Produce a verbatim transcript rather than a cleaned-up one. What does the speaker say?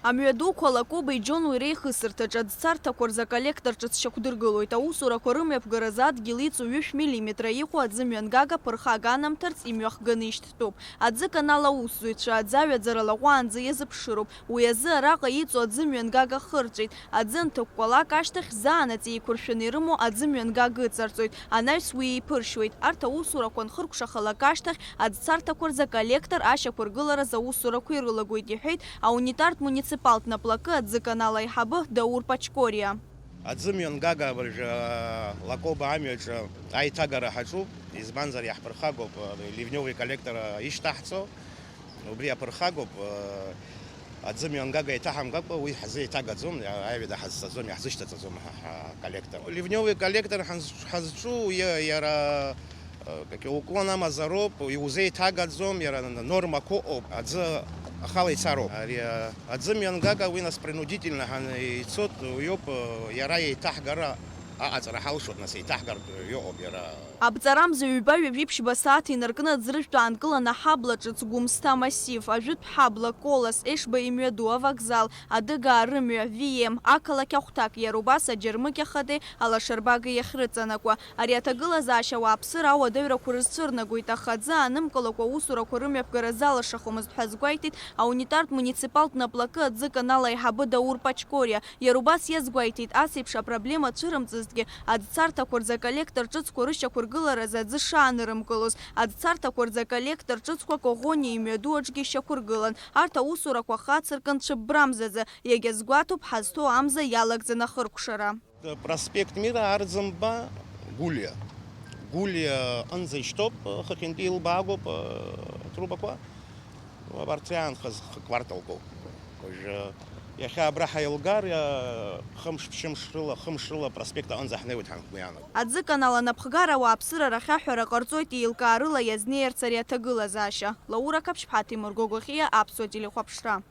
Амҩадуқәа Лакобеи Џьонуи реихысырҭаҿы аӡцарҭақәа рзы аколлектор ҿыц шьақәдыргылоит. Аусурақәа рымҩаԥгаразы адгьыл иҵоу ҩышә миллиметра иҟоу аӡы мҩангага ԥырхага анамҭарц имҩахганы ишьҭтәуп. Аӡы канал аусзуҩцәа аӡы аҩаӡара лаҟәаанӡа иазыԥшыроуп. Уи азы араҟа иҵоу аӡы мҩангага хырҵәеит. Аӡы анҭыкәкәалак ашьҭахь заанаҵ еиқәыршәаны ирымоу аӡы мҩангага ыҵарҵоит. Анаҩс уи еиԥыршьуеит. Арҭ аусурақәа анхыркәшахалак ашьҭахь аӡцарҭақәа рзы аколлектор ашьақәыргыларазы аусурақәа ирылагоит, иҳәеит аунитартә муниципалтә наплакы аӡы канал аиҳабы Даур Пачкориа. Аӡы мҩангага абыржәы Лакоба амҩаҿы аиҭагара ҳаҿуп, избанзар иаҳԥырхагоуп, ливневый коллектор ишьҭаҳҵо, убри аԥырхагоуп, аӡы мҩангага еиҭаҳамгакәа уи ҳзеиҭагаӡом, аҩада ҳазцаӡом, иаҳзышьҭаҵаӡом ҳа, ҳа коллектор. Ливневый коллектор ҳанз-, ҳазҿу иа-, иара Какие уклон амазароуп, иузеиҭагаӡом, иара нормақәа ыҟоуп, аӡы ахала ицароуп. Ари, а, аӡы мҩангага уи нас принудительно ҳан ицоит, уиоуп, а, иара еиҭаҳгара аҟаҵара ҳалшоит, нас еиҭаҳгартә иҟоуп иара. Абҵарамза ҩба-ҩажәи ԥшьба сааҭ инаркны аӡрыжәтә аанкылан аҳабла ҿыц Гәымсҭа массив, ажәытә ҳабла, Колос, Ешба имҩаду, авокзал, Адыгаа рымҩа, Вием, ақалақь ахәҭак, иара убас аџьармыкьа хадеи алашарбагеи иахьрыҵанакуа. Ари аҭагылазаашьа ауааԥсыра ауадаҩрақәа рызцәырнагоит, аха аӡы аанымкылакәа аусурақәа рымҩаԥгара залашахомызт ҳәа азгәеиҭеит аунитартә муниципалтә наплакы аӡы канал аиҳабы Даур Пачкориа. Иара убас иазгәеиҭеит, ас еиԥш апроблема цәырымҵызҭгьы, аӡцарҭақәа рзы аколлектор ҿыцқәа рышьақәыргыларазы аӡы шаанырымкылоз, аӡцарҭақәа рзы аколлектор ҿыцқәа Коӷониа имҩаду аҿгьы ишьақәыргылан. Арҭ аусурақәа хацыркын цәыббрамзазы, иагьазгәаҭоуп ҳазҭоу амза иалагӡан ахыркәшара. Проспект Мира, Арӡынба, Гулиа. Гулиа аҟынӡа ишьҭоуп, хыхьынтәи илбаагоуп, э, трубақәа. Абарҭ иаанхаз хықәарталкоуп. Уажәы иахьа абра ҳаилгар, э, хымш, ԥшьымш рыла, хымш рыла апроспект аҟынӡа ҳнеиуеит ҳанхгәы иаанаго. Аӡы канал анапхгара ауааԥсыра рахьаҳәара ҟарҵоит еилкаарыла иазнеирц ари аҭагылазаашьа. Лаура Қаԥшьԥҳа, Ҭемыр Гогохиа, Аԥсуа телехәаԥшра.